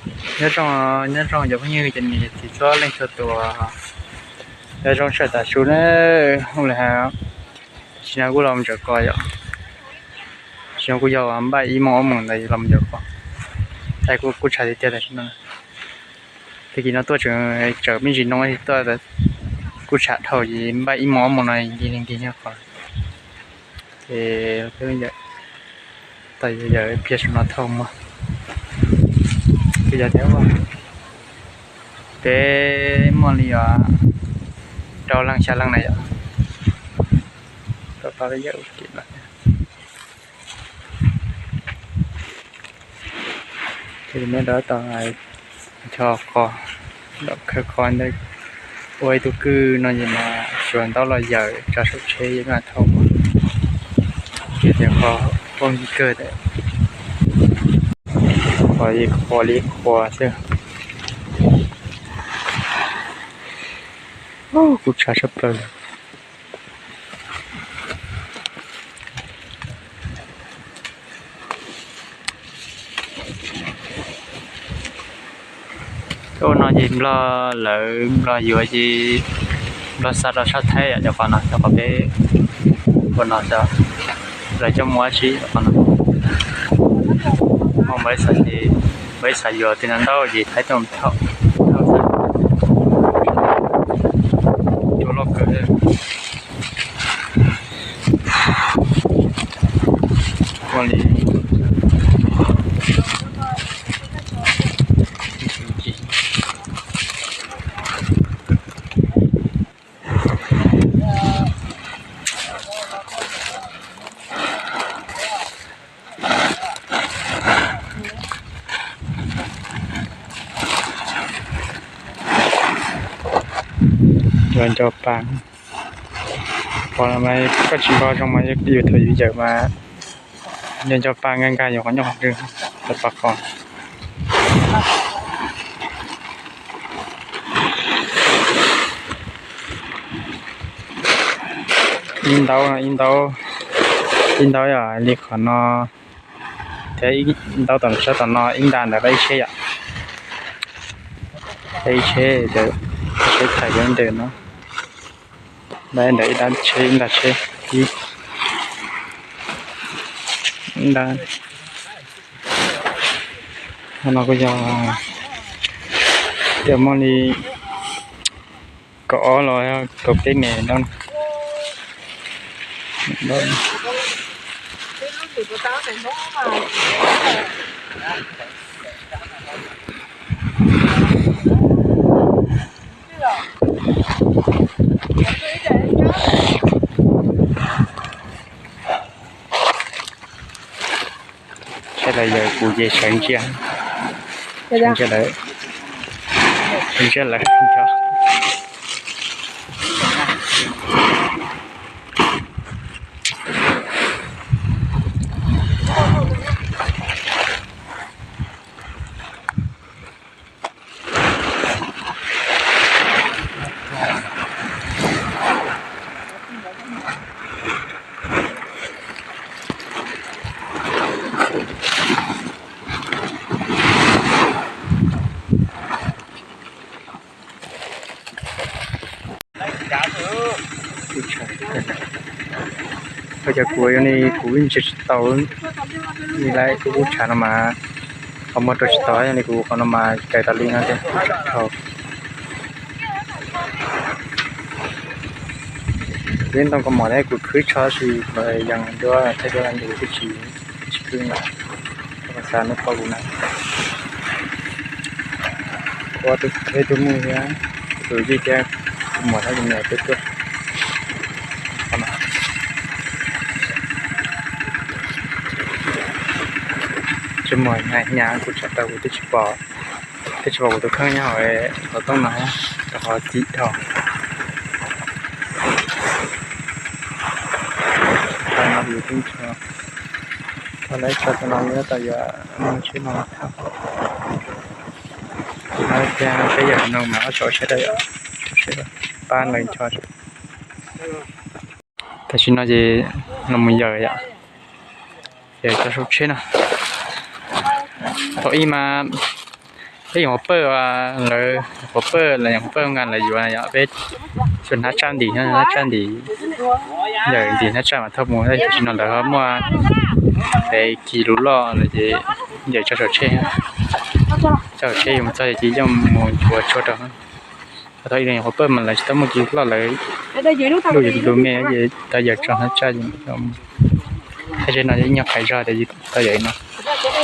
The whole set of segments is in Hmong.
Nyob zoo, nyob zoo cov phooj ywg, cov niam txiv txhua leej txhua tus, nyob zoo sawv daws tsaug na. Ua li hais, tam sim no kuj los mus ntawm ko yom, tam sim no kuj yog npaj ib moos ob moos ntawd los mus ntawm ko, kuj tshav tiag tiag tam sim no. Tag kis no tuaj tseem tsawm me ntsis no tuaj, kuj tshav dhau ces npaj ib moos ob moos no nti nti nyob ko. Ces peb yawm, tau yawm pliag saum no thauj mog. Kuj yog tias peb muaj li os rau leej xya leej na yom. Rau tau peb yawm ua ke no. Ces neb rov tau ncho qos, khawb qos ntawd, ua ib tug kwj no ces mas tsuas ntaub los yawm tso saum tsheb mam thauj. Ces tias qos poob kawg, qos li qhuav li qhuav xwb. Kuj tshav tshaj plaws. Ua no ces Nplog lawv, Nplog yuav ces Nplog xa rau sab Thaib yom, cov qos no, cov qos peb ua no xwb, lawv coj mus ua si qos no. Muaj npawb xav ces npawb xav yuav tus no ntau ces Thaib tuaj thauj, thauj xwb. Cua loj kawg. Ua li Los nco pa, qhov no mas koj tsis nco zoo mas yus thaum yus yawm mas yog nco pa nkag nkag yus qhov ncauj qhov ntswg, tau pa qos. Ib ntaub no, ib ntaub, ib ntaub yog li qhov no, thiab ib ntaub tom sab tom no, ib nta ntawd ib tsheb yom. Ib tsheb, tsheb thaiv ntawm no, ntawm ib nta tsheb, ib nta tsheb, ib nta. Qhov no kuj yog tias muaj li kaum ob los yog kaum peb mev no. Saib lawv yawm kuv ces sawv ntsia, sawv ntsia lawv, sawv ntsia lawv ncho. Ua cas kuv yog li kuv ntsia tsis tau li lawm, kuv kuj tshav no mas, qhov muag rau tsis tau, yog li kuv qhov no mas kawg tas li no tiag, kuv tshav dhau. Kuv yeej ntoo kaus mom thiab kuv khwb tsho tab sis los yees duab thiab duab ntawd kuv twb tsis, tsis khwb na. Koj xav neb pom kuv na. Kuv ob tug khwb tug muj thiab, tus yij thiab, tus muam thiab tus niam peb tuaj. Tsis muaj hnyav hnyav kuv tshav tau kuv twb tsis pom, twb tsis pom kuv tus kheej nyob hauv qhov tooj no, rau qhov txim dhau. Tau no yus twb ncho, tau lawv tso tau no yuav tau yuav mus tsheb no thauj. Thiab peb yawm no mas ob saum sawv daws, pab lawv ncho. Tam sim no ces los mus yawm yom, yawm tso saum tsheb no. Thaum ub mas Peb yog quav pawj, lawv quav pawj los yog quav pawj nqa lawv yuav yom, peb xyuas hnab tsaj ntim, hnab tsaj ntim, yawm ntim hnab tsaj mas thauj mus, tam sim no lawv ho muaj peb kis lus loj lawm ces yawm tso saum tsheb, tso saum tsheb yuav mus txog ces yeej mus nchuav tshuaj rau. Thaum ib leeg yog quav pawj mas lawv tsis tau muaj kis lus loj, lawv luj yog kis lus me ces tau yawm tso hnab tsaj. Tab sis no ib nyuag qhais zog tias tau yawm no,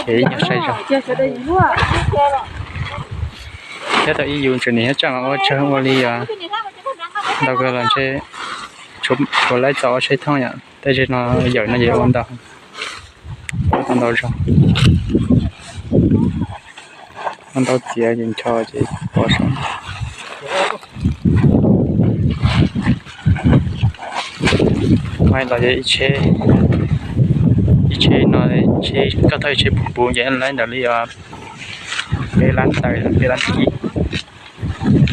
ces ib nyuag sai zog. Thiab thaum ib yus tseem ntim hnab tsaj mas ua tsawg ua li os, ntau kawg los ntshe tshuav laib txaus ua tsheb thoob yom. Tab sis no yawm no ces ua ntau, ua tau ntau zog, ua ntau txiav ces ncho ces pov saum. Mas los ces ib tsheb, ib tsheb no, tsheb koj thauj ib tsheb puv puv ces laib ntawm li os, peb lab taw, peb lab kis,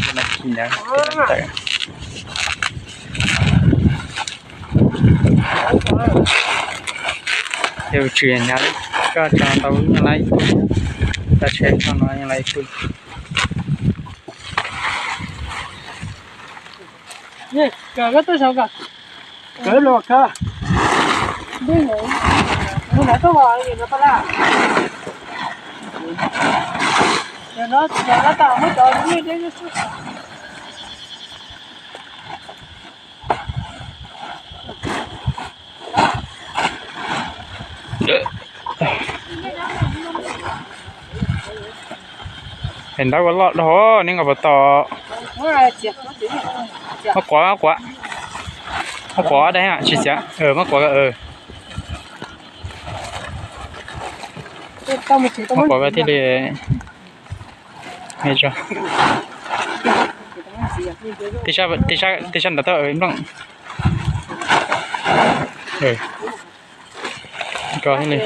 peb lab kis na, peb lab taw. Yog tswm hnyav li, koj tso ntau yeej laib ib tug, tso tsheb koj no yeej laib ib tug. Es ntawd ua loj dhau, neb nqa puas tau? Muab quav, muab quav, muab quav dai tsis txiav, muab quav, muab quav thiaj li. Tib sab ntawd tau nplooj. Ko thiaj li.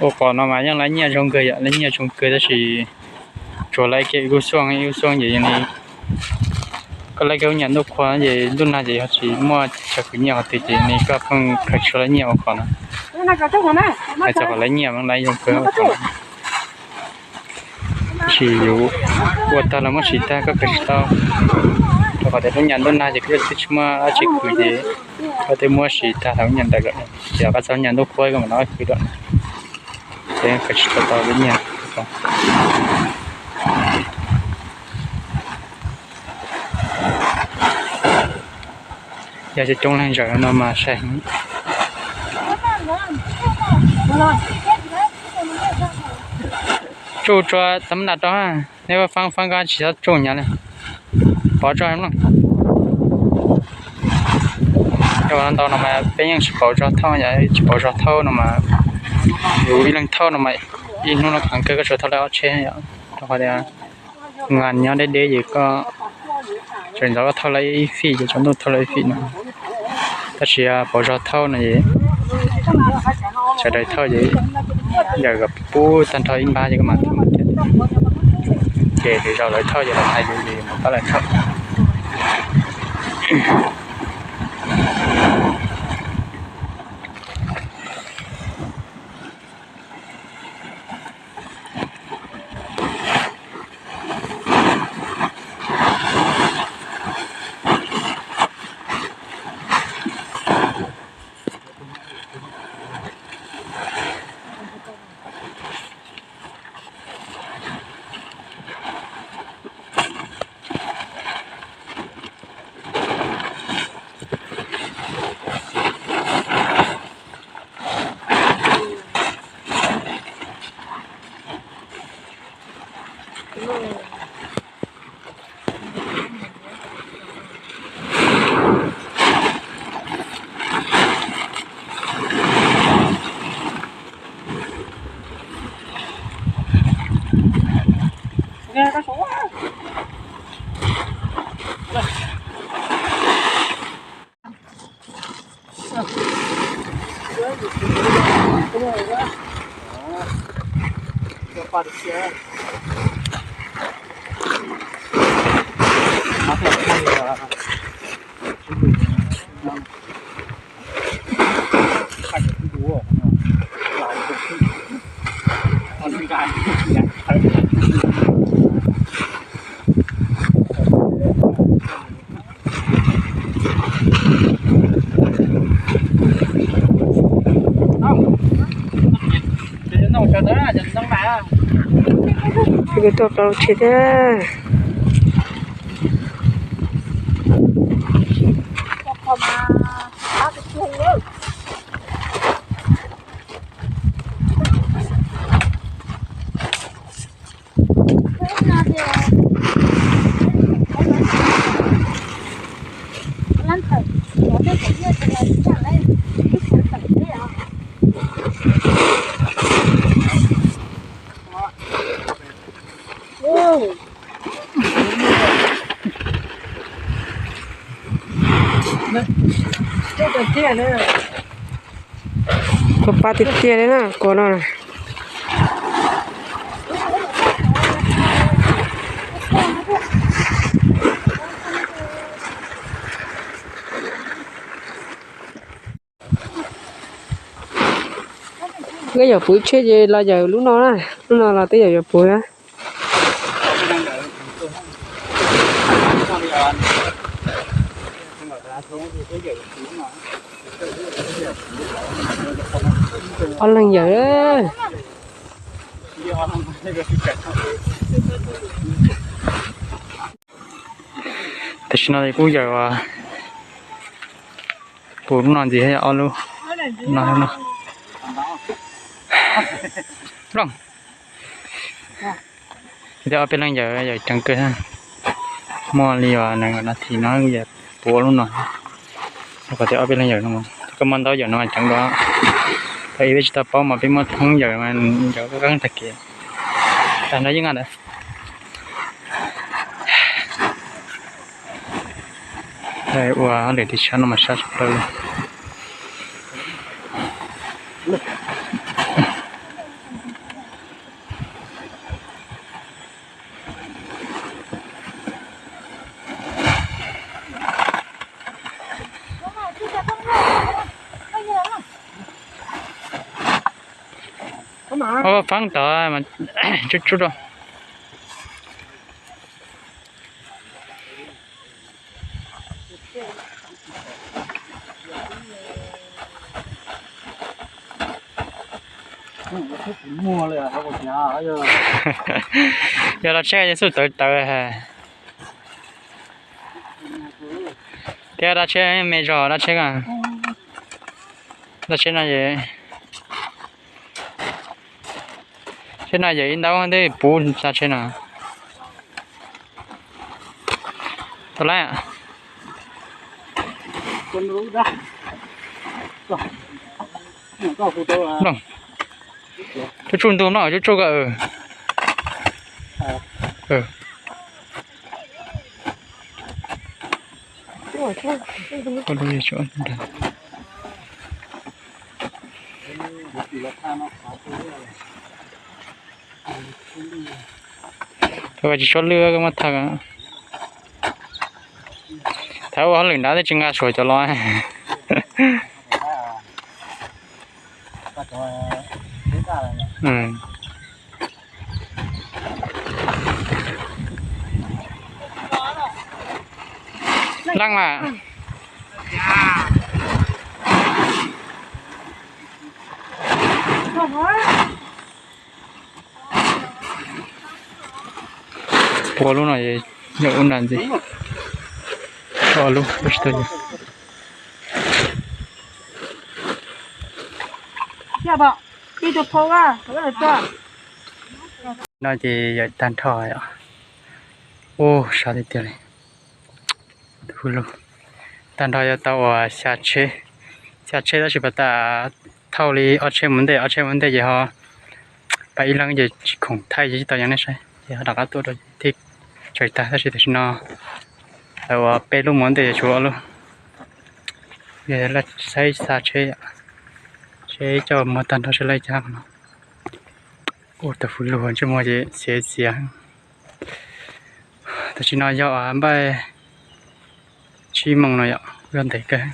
Ua qos no mas yeej laib nyiaj zoo kawg yom, laib nyiaj zoo kawg tab sis tsuas laib kiag ib lub xuaj, ib lub xuaj ces yeej li koj laib kiag lub nyam ntuj qhua ces ntuj nag ces yog tsis muaj chaw khwv nyiaj qhov twg ces li koj pheej khaws tsis tau laib nyiaj ua qos no. Hais txog qhov laib nyiaj mas laib zoo kawg ua qos no. Tab sis yus ua tag los muab siv tag koj khaws tsis tau, rau qhov tias lub nyam ntuj nag ces koj twb tsis muaj dab tsi khwv ces koj twb muab siv tag thaum lub nyam ntawd lawm, ces koj txog lub nyam ntuj qhua koj mam li khwv dua, ces khaws tsis tau tau lub nyiaj. Yog cov coob leej zawm no mas sai heev. Tsuj tsuag tam naj rau, neb faab faab koj tsis txhob tsuj nyav li, pov tso mloog. Cov ntau no mas peb yeej tsis pauv zog thauj, yog tsis pauv zog thauj no mas yus ib leeg thauj no mas ib hnub no kheev kawg koj tsuas thauj laib ob tsheb yom, rau qhov tias nqa nyob deb deb ces koj tseem ntxov koj thauj laib ib fij ces tsaus ntuj thauj laib ib fij no. Tab sis pauv zog thauj no es sawv daws thauj ces yawm kom pub tag nrho ib npab ces koj mam thauj. Ces lwm zaus lawv thauj ces los hais yus ces mus pab lawv thauj. Kuv tuaj plaub lub tsheb thiab. Kuv pab tiag tiag li na, kuv no na. Wb yuav puv tsheb ces los yawm lub no na, lub no los twb yawm yuav puv na. Ob leeg yawm. Tam sim no kuj yawm puv lub no ntxiv, ob lub no no. Plooj. Thiab ob peb leeg yawm, yawm ceev kawg. Muaj li nees nkaum nas this no kuj yawm puv lub no. Kom tias ob peb leeg yawm no, koj muaj ntaub yawm no mas ceev dua. Thaum ub peb tsis tau paub mas peb muab thoob yawm mas yawm qeeb tag kev. Tag nrho yeej nqa ntawd. Ua lwm tim sab no mas sab tshaj plaws li. Faab tod tsuj tsuj rau. Yog dab tsheb yeej xub tawv tawv. Thiab dab tsheb me zog dab tsheb a. Dab tsheb no, tsheb no yawm ib ntaub twb puv dab tsheb no. Tau lawm. Tsuj tsuj ntug no, tsuj tsuj ko. Tsis tshua lwj, muab thaj. Thaum ua hauj lwm nrad twb tsis nqa suav cov los. Leej mas. Puv lub no yog ub nrad ntxiv. Ob lub tsis tau yog. No ces yawm tag nrho yom. Ub, sab tiag tiag li. Tag nrho yog tau uas xya tsheb, xya tsheb tab sis pas tas thauj li ob tsheb mus ntej, ob tsheb mus ntej ces ho pas ib leeg ces tsis khoom thaij ces tsis tau, yog nej saib ces ho rov qab tuaj rau thiaj tsawg tag, tab sis tam sim no lawv uas peb lub mus ntej ces tshuav ob lub. Yog saib xya tsheb, seb coj muag tag nrho seb lawv cas no. Ua tau fuv lug ntsej muag ces xiav xiav. Tam sim no yog npaij tsib moos no yom, yog ntev kawg,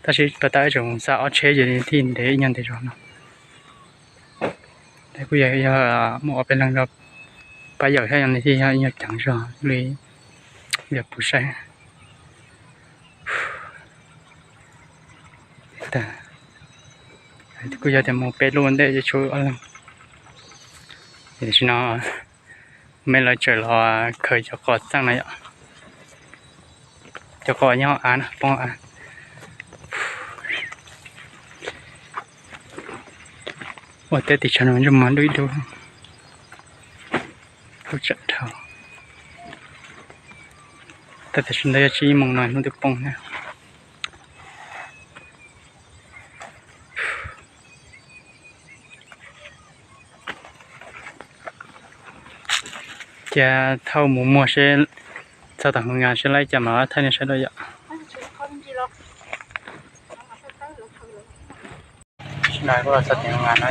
tab sis pas tas wb tseem xa ob tsheb ces thiaj ntev ib nyuag ntev zog no. Kuj yog muaj ob peb leeg pab yawm thiab, yog li thiaj yog ib nyuag ceev zog li, yog puv saib. Kuj yog tias mus peb lub ua ntej ces tshuav ob leeg. Tam sim no me lawv tseem los khaws cov qos txeej no yom. Cov qos nyob av na, poob av. Ua teb tim tshav no ntsej muag dub ib dub, kub tsam dhau. Tab tam sim no yog tsib ib moos no hnub twb poob thiab. Cia thauj mus muag seb txog tom hauv ngas seb laib cas mas thaij nej saib dua yom. Tsis no kuj los txog tim hauv ngas no,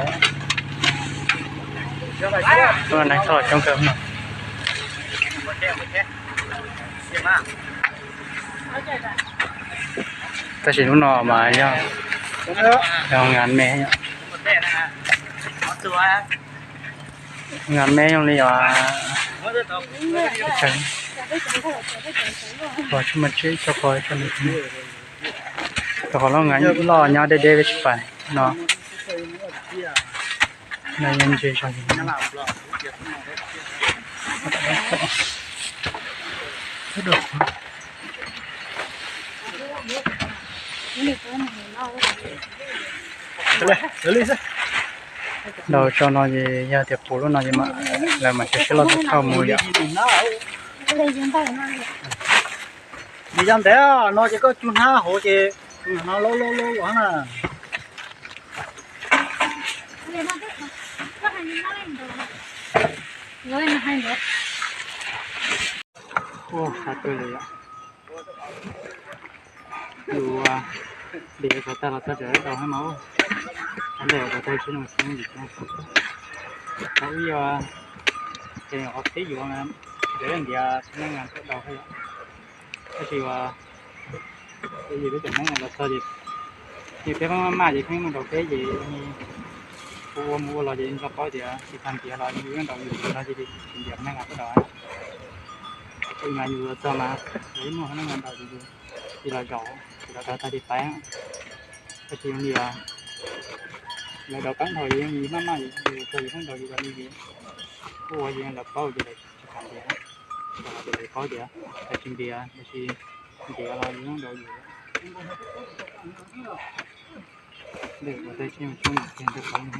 lub no neeg thauj los coob kawg no. Tab sis lub no mas yog, yog ngas me, ngas me zoo li os. Tsis muaj tsis tso qhov, tso qhov loj, ngas loj nyob deb deb peb tsis pais no. No yog ntses zog. Ntaus tso no ces yog tias puv lub no ces lawv mam tseem sib loj thauj mus yom. Nws yog ntev no ces koj cug hnab hauv ces no loj loj loj na. Ua, sab kawg li yom. Yus, ntim xov tag los txog tseem dau hab mas. Sab ntev los tag tsheb no xyoob yim thiab. Tau ib yam, ces qhov peb yuav, yuav ntiav tsheb neeb ngas tuaj dau thiab yom. Tab sis uas yus lub caij neeb los txog ces, ces peb maj maj ces pheej muaj ntaus peb ces ua mus ua los ces nco paub tias tsis tau ntiav los yus yeej ntaus yus no ces tsis ntiav neeb ngas tuaj dau. Ces mas yus los txog mas lawv muaj neeb ngas ntaus ces yus tsis los zaum, tsis los txog tag ces pais. Tab sis zoo li lawv dau qeeb dhau ces yeej maj maj ces yus txog yus pheej ntaus yus los li ces ua ces lawv paub ces lawv tsis kam ntiav, ces lawv paub tias lawv tsis ntiav, tab sis ntiav los yus yeej ntaus yus. Ntawm ua teb tsis zoo tshoob yim kiag ntawm qhov no,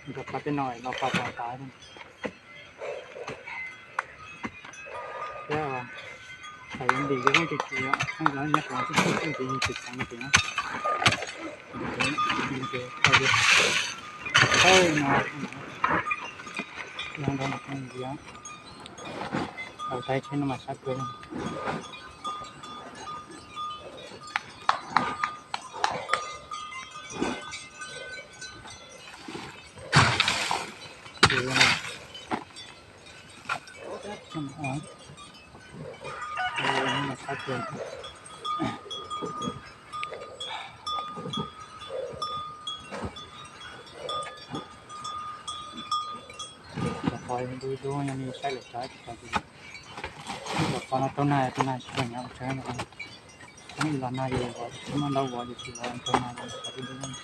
ntawm qhov tej no los qhov tod tas. Thiab, thaum yus ntim ces yeej tsis tsis, yeej nyob sov txij txij ces yeej tsis txeev ces na. Thawj no, no ntawd mas pheej ntiav, tau taib tsheb no mas sab kawg. Qhov ntub ntub yog li saib lawm tsav tsis tau, qhov no tau nag, tau nag tsis tau nyav ua tsav no. Thaum ib los nag ces tsis muaj ntau vov ces tsis vov, tau nag ces qhov ntub ntub.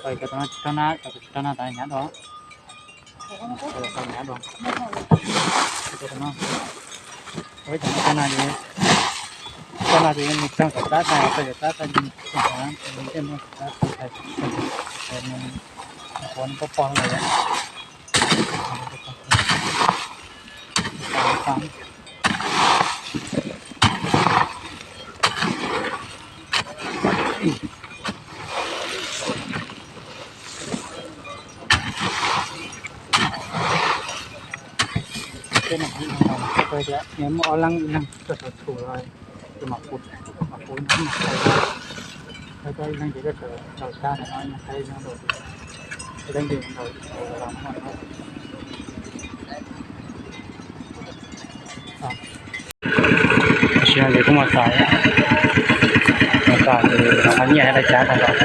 Cov no tsis tau nag, cov tsis tau nag tas nyav dua. Tau nyav dua. Cov no, cov no tau nag ces, tau nag ces nws txog kom tab tag, txog kom tab tag ces nws txog, nws tej muaj kom tab tag, nws qhuav nws poj pog lawm. Muaj ob leeg, ib leeg tuaj saum txhum los tus mam pum, mam pum no mas, ib leeg ces tuaj saum sab no, ib leeg rau ib leeg ces ntaus los muaj. Tam sim no ces kuj mus tas, mus tas ces los qhov nyiaj dai cas tag los.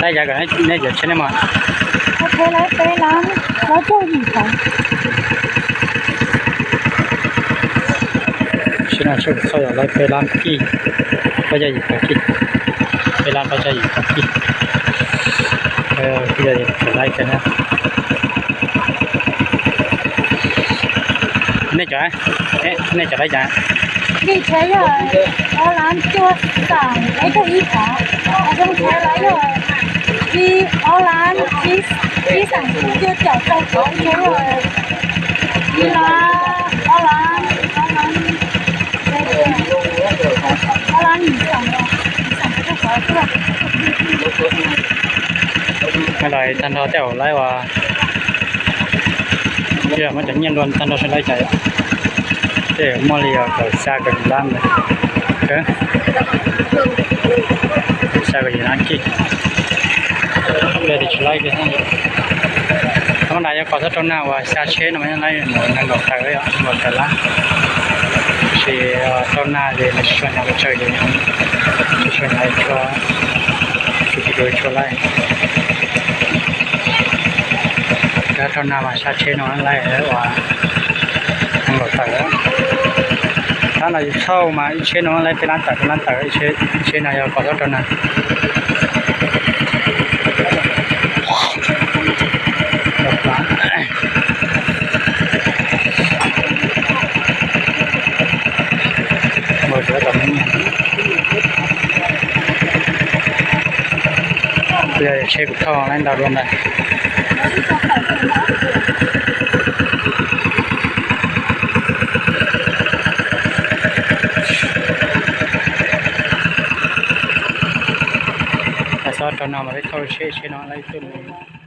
Dai cas kom nej cov tsheb nej mas. Tam sim no tsheb kuv txhoj yog laib peb lab kij, peb caug yim phav kij, peb Pab tso yim kom tij, tij laib kawg na. Nej cov, nej cov laib cas? Ib tsheb yog ob lab cuaj xeem peb caug ib phav, zoo tsheb lawm yog ib ob lab ib xeem cuaj caum rau phav, ib tsheb yog ib lab ob lab, ob lab, ob lab yim xeem, yim xeem peb caug phav xwb. Los tag nrho tej zaum lawv uas muab cov nyiaj dua tag nrho sawv daws cas, tej zaum muaj li kaum xya kaum yim lab ntawd, xya kaum yim lab cij. Pliag tias tsis laib kiag. Thab nram yog kom txhob rau nag uas xya tsheb no mas laib nees nkaum tawm, nees nkaum tawm lab. Tab sis rau nag ces nws tsis tshua hnyav pes tsawg, tsis tshua hnyav, tsis tshua laib. Yog rau nag mas xya tsheb no laib uas nees nkaum tawm. Thab no yus thauj mas ib tsheb no laib peb lab tawm, peb lab tawm, ib tsheb no yog kom txhob rau nag. Yog tsheb kuv thauj laib ntau dua ntawd. Txhob rau nag mas peb thauj tsheb, tsheb no laib tuaj nws.